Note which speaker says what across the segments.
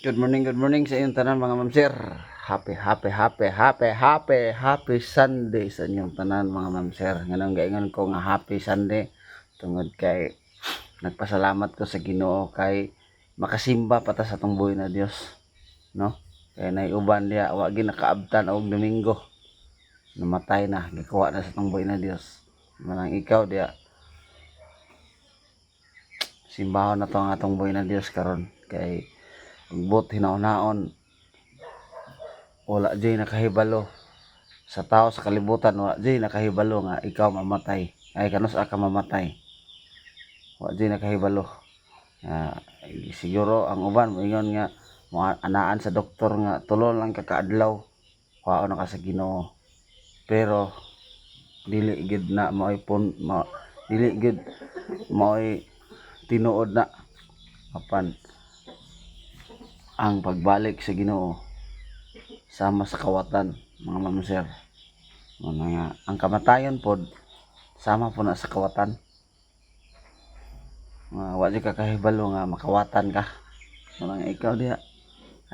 Speaker 1: Good morning sa inyong tanan, mga ma'am sir. Happy, happy, happy, happy, happy, happy Sunday sa inyong tanan, mga ma'am sir. Nganong gaingon ko nga happy Sunday? Tungod kay nagpasalamat ko sa Ginoo kay makasimba pa ta sa atong buhi na Dios, no? Kay nay uban diya wa gyud nakaabtan og Domingo. Namatay na, gikuha na sa atong buhi na Dios. Manang ikaw diya, simbahon na to ang atong buhi na Dios karon kay buot hinaon wala jay nakahibalo sa tao sa kalibutan, wala jay nakahibalo nga ikaw mamatay ay kanus-a ka mamatay. Wa jay nakahibalo. Siguro ang uban moingon nga anaan sa doktor nga tulo lang ka kaadlaw, kuhaon na ka sa Ginoo, pero dili gid na mao'y pun ma, dili gid mao'y tinuod na. Apan ang pagbalik sa Ginoo sama sa kawatan, mga ma'am sir. Mao na nga ang kamatayon pod sama po na sa kawatan nga wa jud ka kahibalo nga makawatan ka. Mao na nga ikaw diha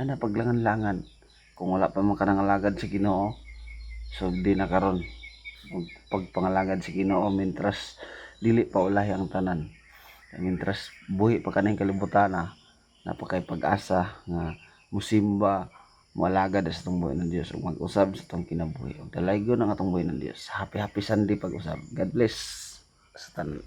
Speaker 1: ay na paglangan-langan, kung wala pa man ka nangalagad sa Ginoo, sugdi na karon og pagpangalagad sa Ginoo mintras dili pa ulahi ang tanan, mintras buhi pa kaning kalibutan na naa pa kay pag-asa nga musimba, moalagad sa atong buhi ng Dios ug mag-usab sa atong kinabuhi ug dalaygon ang atong buhi ng Dios. Happy, happy Sunday pag-usab. God bless sa tanan.